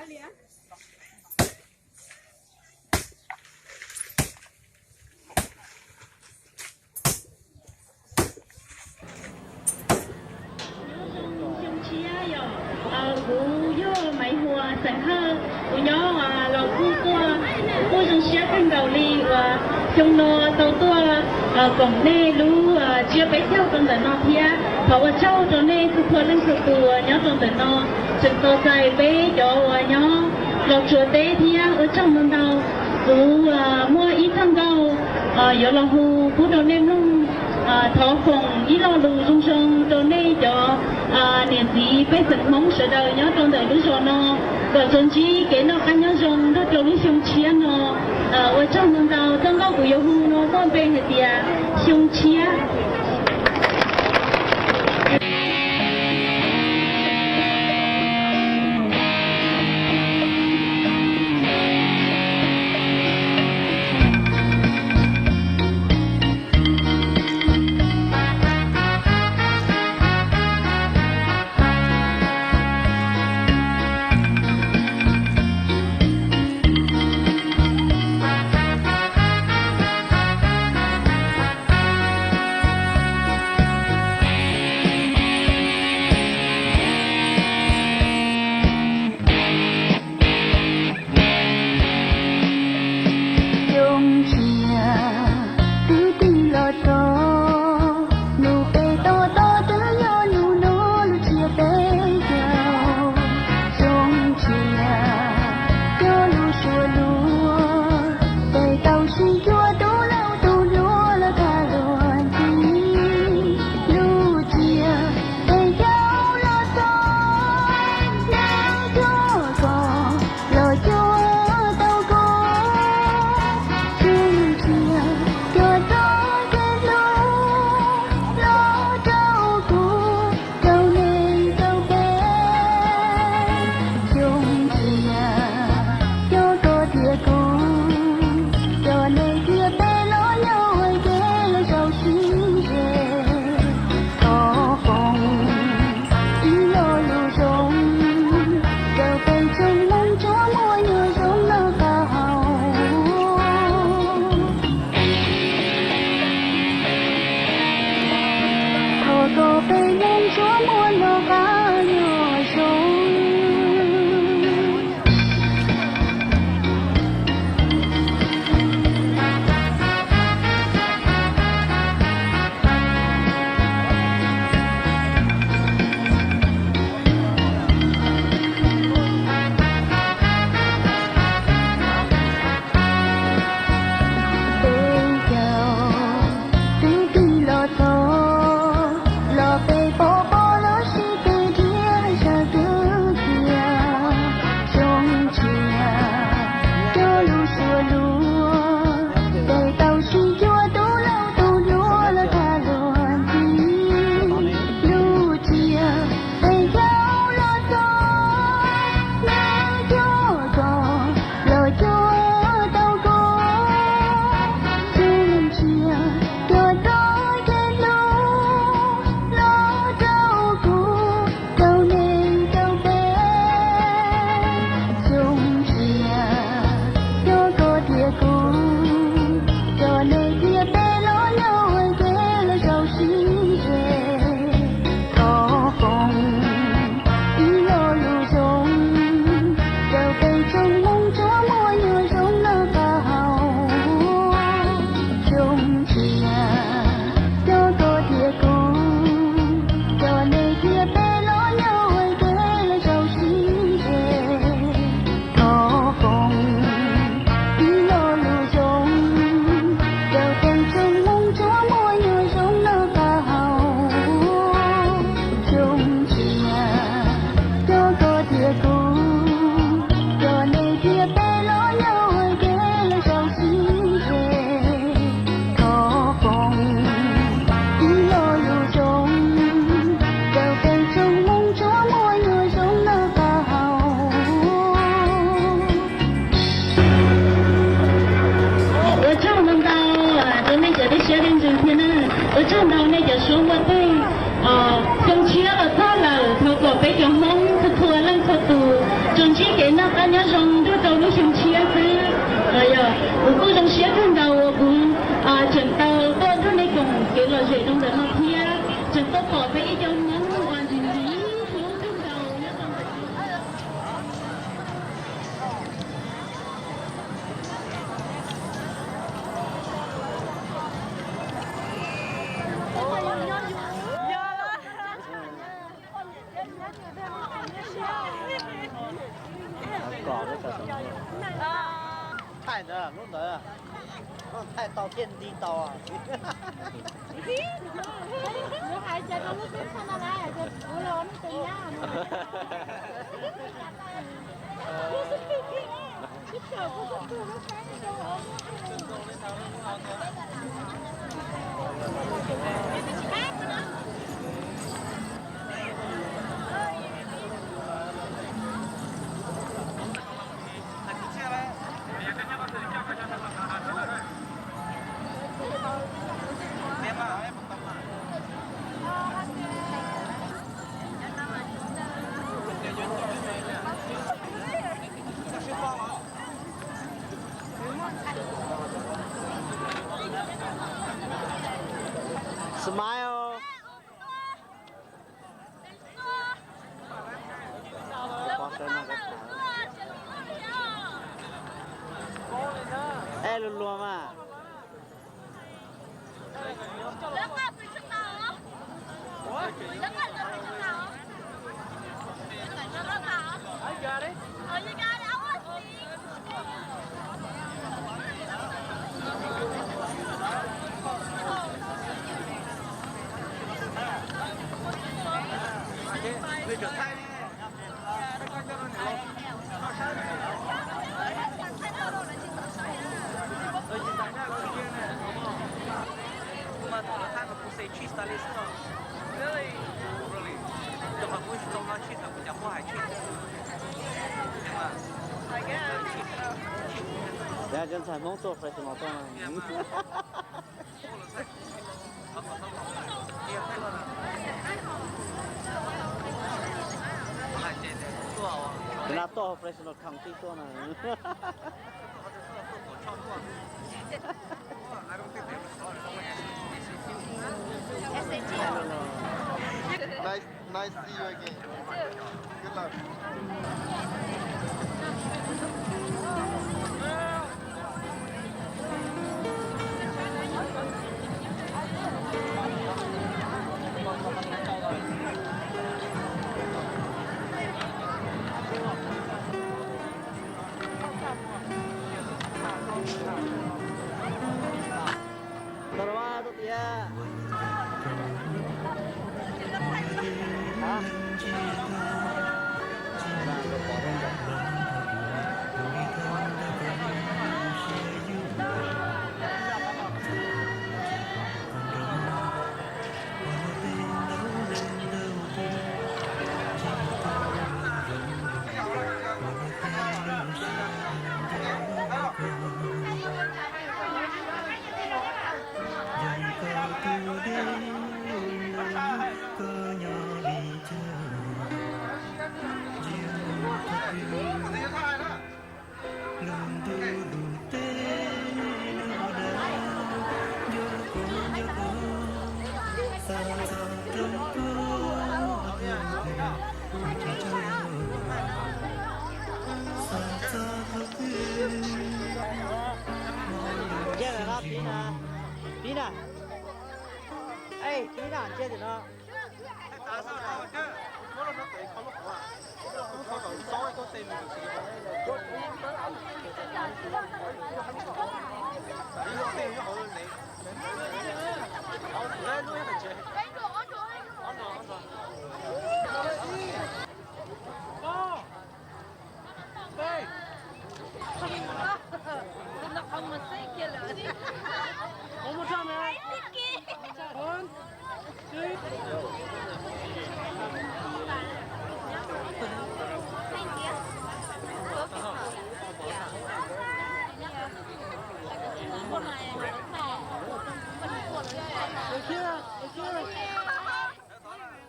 Xyoo tshiab yog, kuv yog Maiv Huas xeem Hawj, kuv nyob Los Tsuj tuaj, kuj zoo siab kawg nkaus li uas xyoo no tau tuaj koom nej lub tsiab peb caug rau ntawm no thiab. Thov ua tsaug rau nej txhua txhua leej txhua tus uas nyob rau ntawm no, tseem tos txais peb cov uas nyob Los Tsuas teb thiab. Ua tsaug ntau ntau. Kuv muaj ib txoj nkauj yuav los hu pub rau nej mloog. Thov foom ib lo lus zoo zoo rau nej cov niam txiv pej xeem Hmoob sawv daws nyob rau ntawm lub zos no, kom tsuas ntsib kev noj qab nyob zoo nrog rau lub xyoo tshiab no. Ua tsaug ntau ntau. Txoj nkauj kuv yuav hu no muaj npe hais tias Xyoo Tshiab. Xyoo tshiab twb tig los txog, nus peb tob tob twb yog nus no lub tsiab peb caug. Xyoo tshiab cog lub suab luag, peb tau sib cuag tus laus tus hluas los tag luag ntxhi. Lub tsiab peb caug los txog, neb cuag koj los cuag tau kuv. Xyoo tshiab cuag txoj kev hlub los rau kuv, rau nej rau peb. Xyoo tshiab cog koj thiab kuv, cog nej thiab peb los nyob ua ke los zaum sib ze. Thov foom ib lo lus zoo rau peb tsoom Hmoob tsuas muaj nyuag zoo noj qab haus. Thov kom peb Hmoob tsuas muaj noj qab nyob zoo. Peb caug twb tig los txog, los peb pom pom los sis peb dhia sawv twb tiag. Xyoo tshiab cog lub suab luag, peb tau sib cuag tus laus tus hluas los tag luag ntxhi. Lub tsiab peb caug los txog, neb cuag koj los cuag tau kuv. Xyoo tshiab cuag txoj kev hlub los rau kuv, rau nej rau peb. Xyoo tshiab cog koj thiab kuv, cog nej thiab peb los nyob ua ke los zaum sib ze. Thov foom ib lo lus zoo rau peb tsoom Hmoob tsuas muaj nyuag zoo noj qab haus. Xyoo tshiab cog koj thiab kuv, cog nej thiab peb los nyob ua ke los zaum sib ze. Thov foom ib lo lus zoo rau peb tsoom Hmoob tsuas muaj nyuag zoo noj qab haus. Xyoo tshiab cog koj thiab kuv, cog nej thiab peb los nyob ua ke los zaum sib ze. Thov foom ib lo lus zoo rau peb tsoom Hmoob tsuas muaj nyuag zoo noj qab haus. Ua tsaug ntau ntau rau nej cov dej siab dej ntsws thiab na. Ua tsaug ntau nej cov suab muaj twj. Xyoo tshiab los txog lawm, thov kom peb cov Hmoob txhua txhua leej txhua tus Tau ntsib kev noj qab nyob zoo nrog rau lub xyoo tshiab xwb. Yog kuv kuj zoo siab kawg nkaus uas kuv tseem tau tuaj nrog nej koom kev lom zem rau ntawm no thiab tseem tau pom tau ib co Hmoob uas ntxim ntxim hlub kawg nkaus nyob rau ntawm Thaij ntawd, lub ntawd, thaij tau thiaj nti tau. Smile. Ej, luag luag mas. Cov ntxhais Hmoob tuaj festival tuaj no. Cov no tuaj festival Khaus Tij tuaj na. Nice, nice see you again. Good luck. Tau los mas, tuaj tiag. Ntsia ntawm no, pib na, pib na. Ej, pib na, ntsia ntawm no.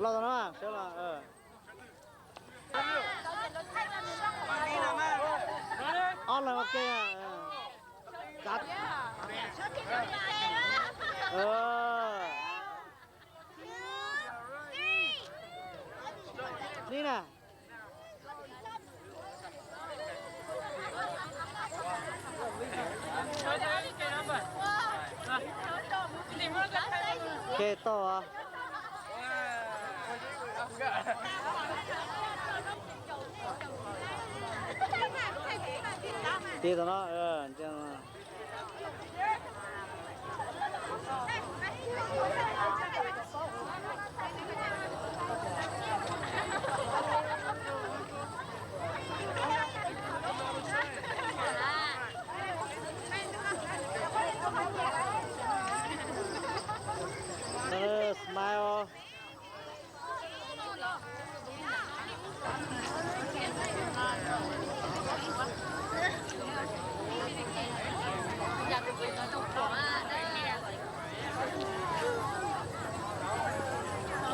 Los tau no, sawv los. Ob leeg ua ke. Li na. Ke tau. Tiv tau no. Smile.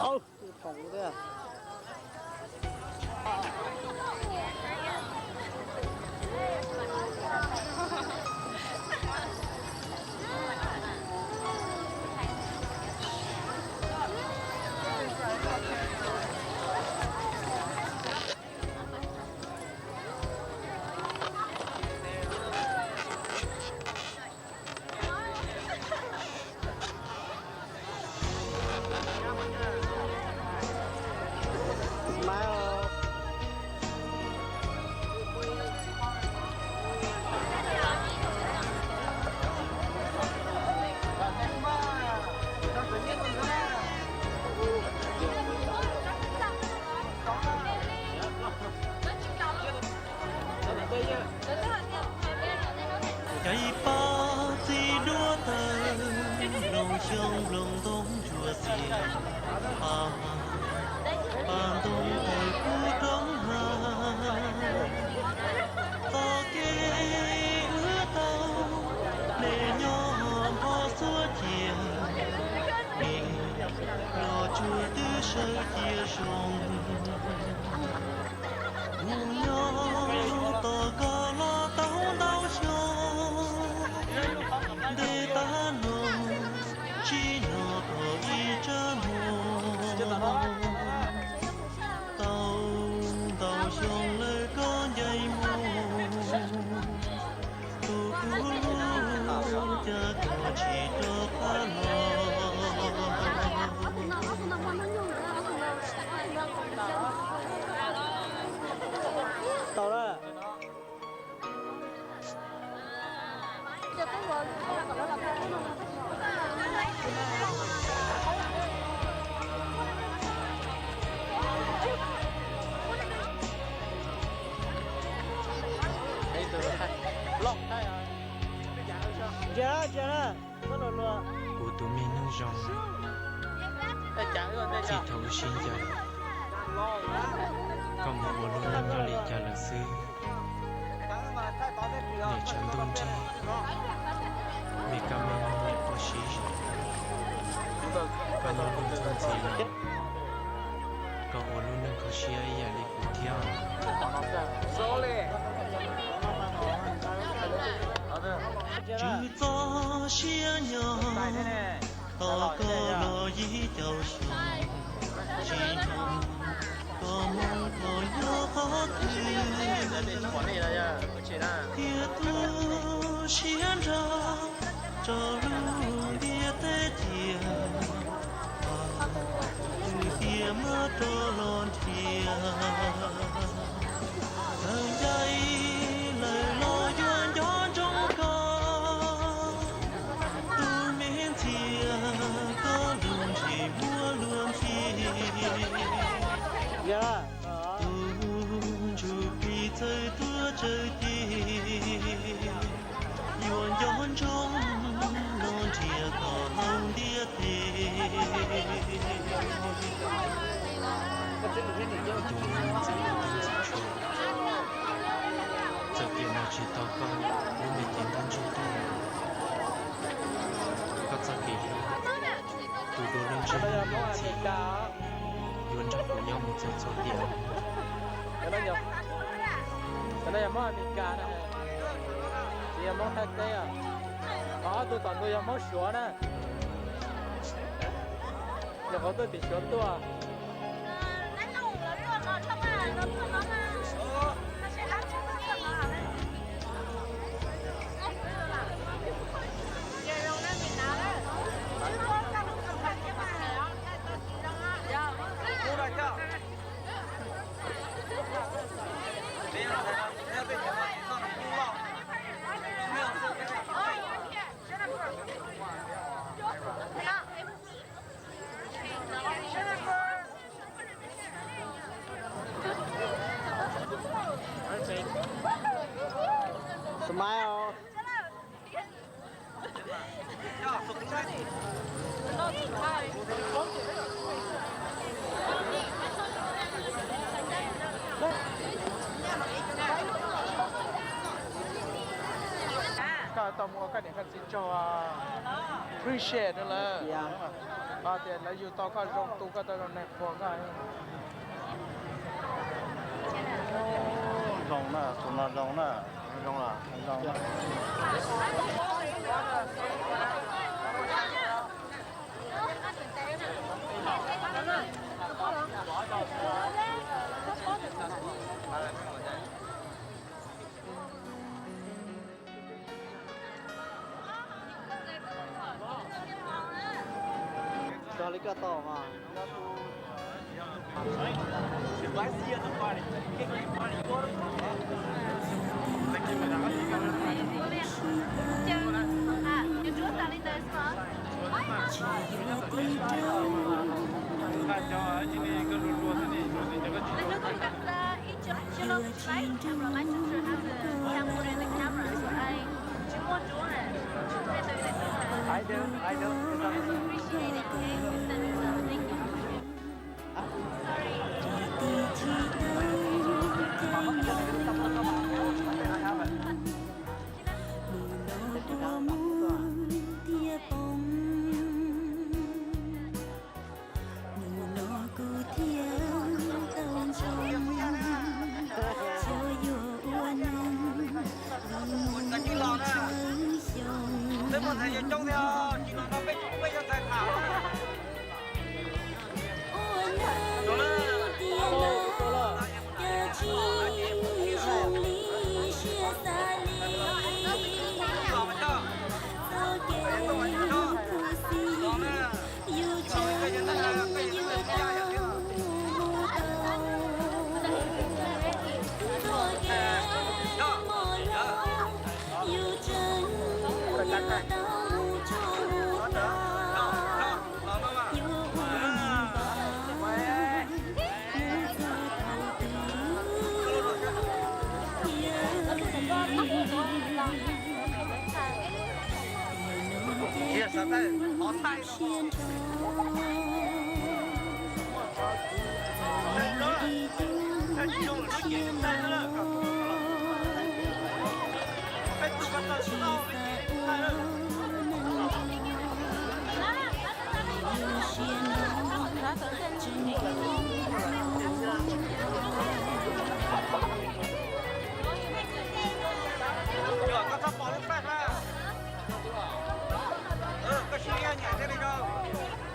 Au, twb phoom thiab. Cov ib pab txiv duab tawg, nplooj xyoob nplooj ntoo ntsuag xiam, pab ntoo tawg kub roob hav. Txoj kev wb tau, nej nyob npho xuab cia, nej los tsuag twb sawv cia zoo. Mus nyob tos koj los tau ntau xyoo, ntev tag no tsis nyob kom ib tsab muag. Tau ntau xyoo lawm koj ncaim mus, tus kuv hlub cas koj tsis rov qab los. Tau lawm. Ntsia, ntsia na, txhob luag luag. Kuv tus me neeg zoo, txij thaum wb sib ncaim, koj mus ua lub neej nyob li cas lawm xwb. Niam tshav ntuj nrig, me kab me noog niam pog siv zog, koj nyob lub txuj ntxiv los, koj ua lub neej kho siab ib yam li kuv thiab. Tswv txoj siab nyob tos koj los yim caum xyoo, tsis hnov koj moo koj nyob qhov twg, thiab tu siab nrog tso lub ntiaj teb cia, twb tias mab rov los nrhiav. Txawm ncaim lawm los yuav nco ntsoov koj, tus me ntxhias koj lub ntsej muag luag ntxhi. Tus ntsuj plig txawm tuaj tsawg ces, yuav nco ntsoov los nrhiav koj hauv ntiaj teb. Kuv tus me ntxhais ntxim ntxim tshuav, txawm tias nrhiav tsis tau koj lub me cev ntaub ntsuag tuaj, koj txoj kev hlub, tus dua leej ntseeg ntxhi, yuav nrog kuv nyob mus txog txhua tiam. Cov no yog Hmoob Amelikas na, tsis yog Hmoob Thaib teb os. Ho ob tug tom ntug yog Hmoob Suav na. Nyuam qhuav tuaj tim Suav tuaj. Smile. Koj tau mus ua koj niam koj txiv tsaug, appreciate rau lawv. Tias lawv yug tau koj zoo tu koj tau zoo neeg qhuas koj. Zoo na, tus no zoo na. Zoo, zoo. Txog li koj tau mas. Mus no ua mus thiaj poob, mus no kuv thiaj tau ntsoov, xyov yuav ua neeg li mus tsawg xyoo. Ua neeg tiag na, cas tsis zoo li siab xav li. Txoj kev khuv xim, yus tseem yuav tau mus tau. Txoj kev mos loj, yus tseem yuav tau tso mus tau. Yuav ua neeg npaum mus txog thaum twg thiaj li. Tiam no ces siab nrho, ib tug siab loj, tsis xav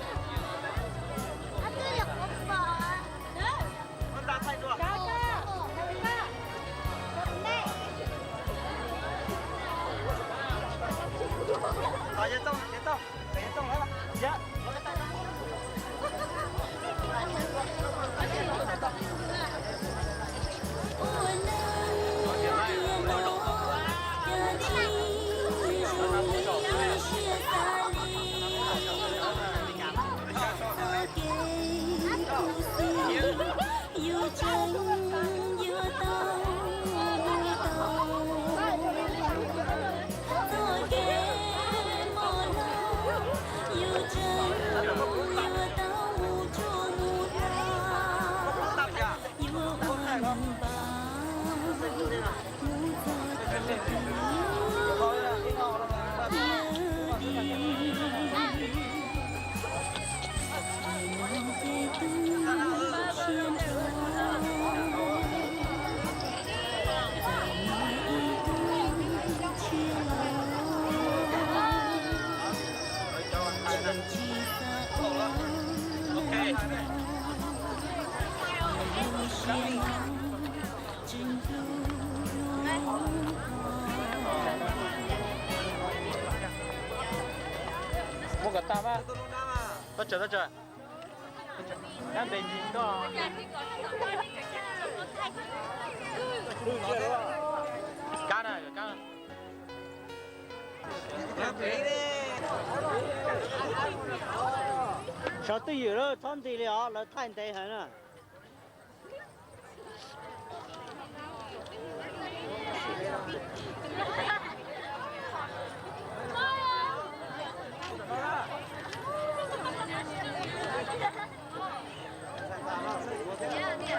ua neeg nrog, yuav siab no tseem. Tsawg tab tsawg? Kab npe ntsis koj. Kab na, kab. Sawv twj ywm lawm, txhob ntxi li os, lawv thaij ntev heev na.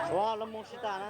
Ua los mus tsis tas na.